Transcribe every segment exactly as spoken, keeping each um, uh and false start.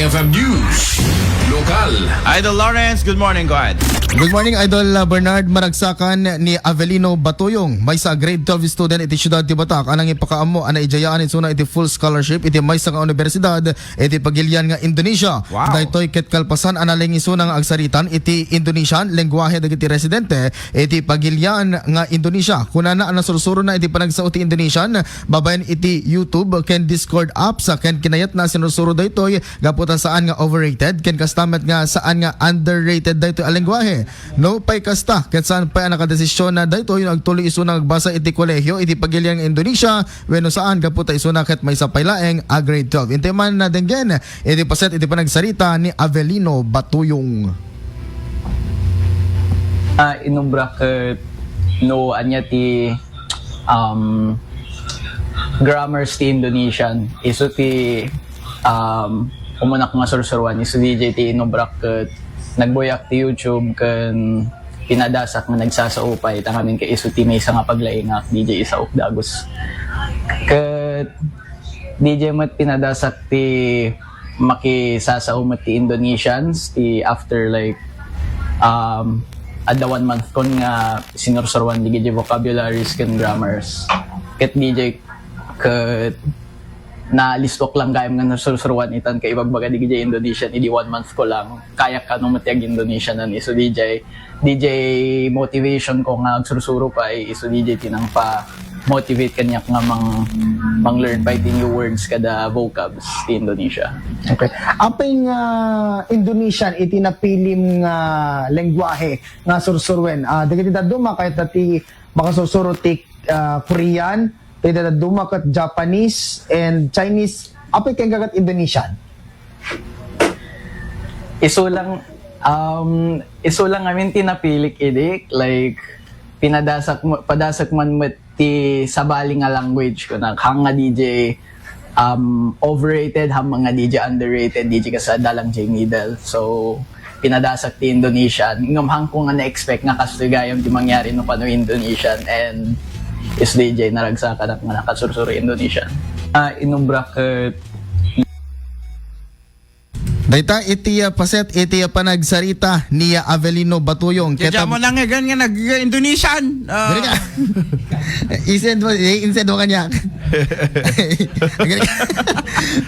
F M News. Lokal. Idol Lawrence, good morning. Go ahead. Good morning, Idol, uh, Bernard. Maragsakan ni Avelino Batuyong, maysa a grade twelve student iti siudad ti Batac, a nangipakaammo a naidayaan isuna iti full scholarship iti maysa nga universidad iti pagilian nga Indonesia. Wow. Daytoy ket kalpasan a naleng isuna nga agsaritan iti Indonesian lengguahe dagiti residente iti pagilian nga Indonesia. Kunana a nasursurona iti panagsao ti Indonesian babaen iti YouTube ken Discord apps, ken kinayatna a sinursuro daytoy gapu ta saan nga overrated ken kasta met nga saan nga underrated daytoy a lengguahe. No pay kasta, ket saan pay a nakadesisyon na daytoy no agtuloy isuna nga agbasa iti kolehio iti pagilian nga Indonesia wenno saan gapu ta isuna ket maysa pay laeng a grade twelve. Intay man na denggen iti paset iti panagsarita ni Avelino Batuyong. Ah, inubra ket no ania ti, um, grammars ti Indonesian, isu ti, um, umunak nga sursuruan, isu D J ti inubrak ket nagbuyak ti YouTube ken pinadasak nga nagsasaupay, ta ngamin ket isu ti maysa nga paglaingak, D J Isaok Dagus. Ket D J met pinadasak ti makisasao met ti Indonesians, ti after, like, um, adda one month kon nga sinursuruan di gidi vocabularies ken grammars. Ket D J ket nalistuak lang gayam nga nasursuruan itan kaibagbaga di gidi Indonesian idi one month ko lang. Kayak kano met ti ag-Indonesian nan isu D J D J motivation ko nga agsursuro pay, isu D J ti nangpa-motivate kaniak nga mang-, mang-learn pay ti new words kada vocabs ti Indonesia. Okay. Apay nga Indonesian iti napilim nga lengguahe nga sursuruen? Ah, dagiti dadduma, kayat ti makasursuro ti, ah, Korean, dagiti dadduma ket Japanese and Chinese. Apay ken gagat Indonesian? Isu lang, um, isu lang amin ti napilik idi, like, pinadasak mo, padasak man met ti sabali nga language ko na, hang nga D J, um, overrated, hang nga D J underrated, D J kasada lang J middle. So, pinadasak ti Indonesian. Ngem hang ko nga na-expect nga kastoy gayam ti mangyari no kano Indonesian and is D J naragsakan nga nakasursuro Indonesian. Ah, inubra ket Dayta iti, ah, paset iti, ah, panagsarita ni, ah, Avelino Batuyong. Ket, Diyan mo um, nangegan nga nag-Indonesian. Ah. Dali ka. I-send mo, i-send mo kaniak. Dali ka.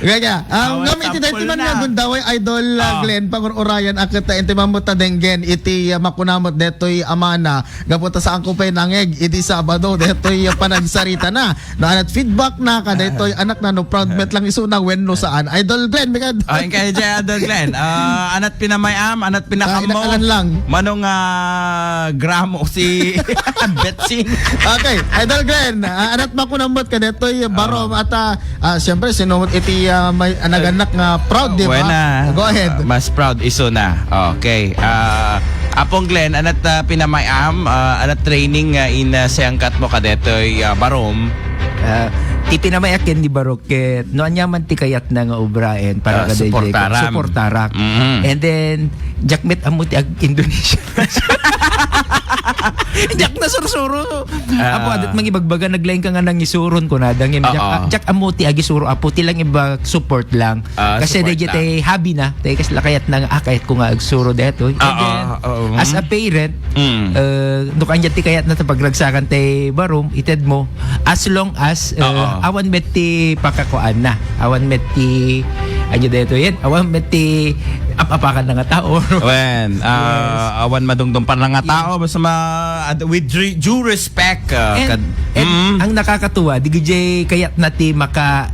Dali ka. Ah, Awan ngem iti daytoy sample man na. Nga gundaway, Idol, ah, Ah. Glenn, pangur-urayan a ket, ah, inti man met a denggen iti, ah, makuna met daytoy a mana. Gapu ta saan ko pay nangeg idi Sabado, daytoy, ah, panagsarita na. No, anat feedback na, kadaytoy Ah. anak na, no, proud met lang isuna, wenno saan. Idol Glenn, mikad. Ah, inka, Idol Glenn. Ah, anat pinamay-am, anat Ah, pinakammo. Inakalan lang. Manong, ah, gramo si Betsy. Okay, Idol Glenn, ah, anat makunam met kadaytoy, barom, Ah. at, ah, ah, siyempre, sino iti, ah, may, ah, naganak nga proud, di ba? Buena. Go ahead. Ah, mas proud isuna. Okay. Ah, Apong Glenn, anat, ah, pinamay-am, ah, anat training nga in, ah, sayangkat mo kadetoy, ah, barom? Ah, ti pinamay-ak ken ni Barok ket no ania man ti kayatna nga obraen para Ah, kadaydiay, suportaram. Suportarak. Mm. And then, diak met ammo ti ag-Indonesia. Diak nasursuro. Ah. Apo, adat mangibagbaga, naglaing ka nga nangisuron ko na, dangin, diak, Oo. ah, diak ammo ti agisuro, apo, ti lang iba support lang. Ah, kasi support daydiay lang. Tay hobby na, tay kasla kayatna nga, ah, kayat ko nga agsuro detoy. And Oo, then, oo. As a parent, Mm. uh, no kanya ti kayatna ta pagragsakan tay barom, ited mo. As long as, uh, Oo. awan met ti pakakuan na. Awan met ti, ano detoy yan? Awan met ti ap-apakan na nga tao. Wen, ah, Yes. awan madungdung pa na nga Yes. tao, basta ma-, ad-, with re-, due respect, ah, And, kad-, and Mm. ang nakakatuwa, di gijay kayatna ti maka-,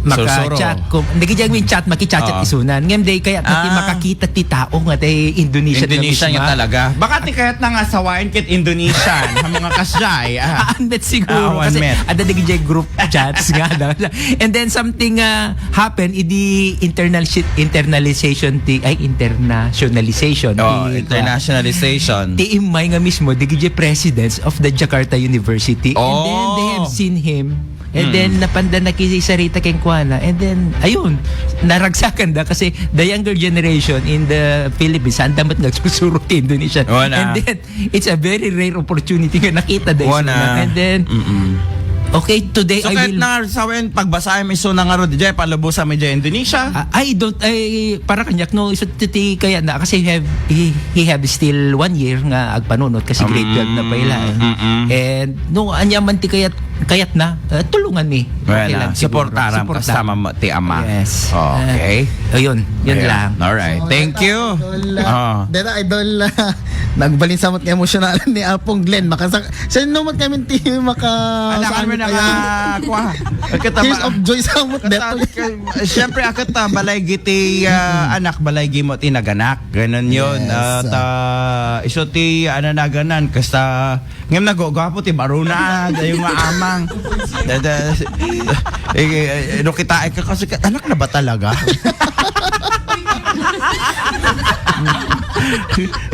Sursuro. maka-chat ko. Di gijay min chat, maki-chat-chat Oo. isunan. Ngem di kayatna ti Ah. makakita ti tao nga ti Indonesian nga Indonesian misma. Nga talaga. Baka ti kayatna nga asawaen ket Indonesian, ha mga kasjay, ah. Awan met siguro. Ah, awan Kasi met. Ada di gijay group chats nga daw. And then something, ah, happen, idi internal shi-, internalisation ti, ay, internationalization Oh, ti, internationalization. Ti immay nga mismo, di gijay presidents of the Jakarta University. And then they Oh. have seen him. And Hmm. then, napanda nakisarita kenkuana. And then, ayun, naragsakan da kasi the younger generation in the Philippines, saan damat nagsusuro ti Indonesian. Oh, na. And then, it's a very rare opportunity nga nakita da Wana. Isuna. And then, Mm-mm. Okay, today I will. So, kahit na sa wen, pagbasam isu na ngarud, diay palubosan mi diay Indonesia. Ah, I don't, I, para kaniak, no, isu ti, ti kayatna, kasi he have, he, he have still one year nga agpanunot, kasi grade twelve na pay laeng. Mm, mm. And, no, ania man ti kayat, kayatna, ah, tulungan mi. Well, okay lang, ah, siguro. Suportaram, suportaram. Kasta man ti ama. Yes. Okay. Ah, ayun, yun lang. All right. So, thank you. Idol, ah, deta, idol, ah, nagbalin sa met nga emosyonal ni Apong Glenn. Makasa-, sino met kami ti maka-, saan na nga, kaya kuha. Tears of joy sa met, deta. Siyempre, akat ta, balay giti, ah, anak, balay gimo ti naganak. Ganun yun. Yes. At, ah, isu ti, ano, naganan, kasta, ngayon nagugwapo ti baruna, dayo nga amang. Dada, eh, eh, no kita, eh, kasi ka-, anak na ba talaga?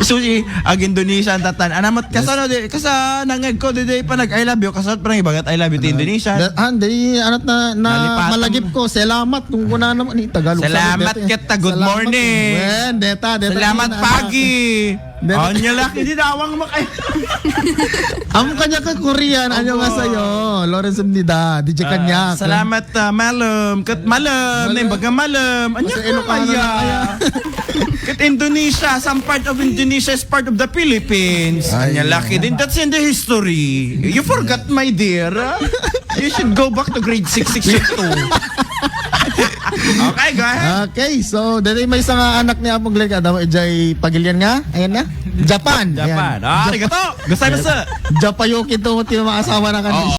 So, si, ag Indonesia ang tatan. Ano, mat-, kasano di, kasa, nangag ko, di, di pa nag-I love you, kasano pa nang ibagat I love you ti Indonesia? Da-, ah, di, ano na, na, nalipatan. Malagip ko, salamat, kung kuna naman, ni Tagalog. Salamat kita, good morning. Wen, deta, deta. Salamat, pagi. Oh, niya laki, di dawang makay. Amo kaniak a Korean, ano nga sayo? Lawrence Umnida, di kaniak. Salamat, ah, malem. Ket malem, na imbaga malem. Anya ka kaya? Ket Indonesia, some part of Indonesia is part of the Philippines. Ay. Anya laki din. That's in the history. You forgot, my dear. You should go back to grade six, six year two. Okay, go ahead. Okay, so, dali may isang anak ni Apong Glenn, kada mo, ijay pagilian nga. Ayan na. Japan. Japan. Ayan. Ah, arigato. Gozaimasu. Japayuki to, ti mga asawa na kanila. Oo.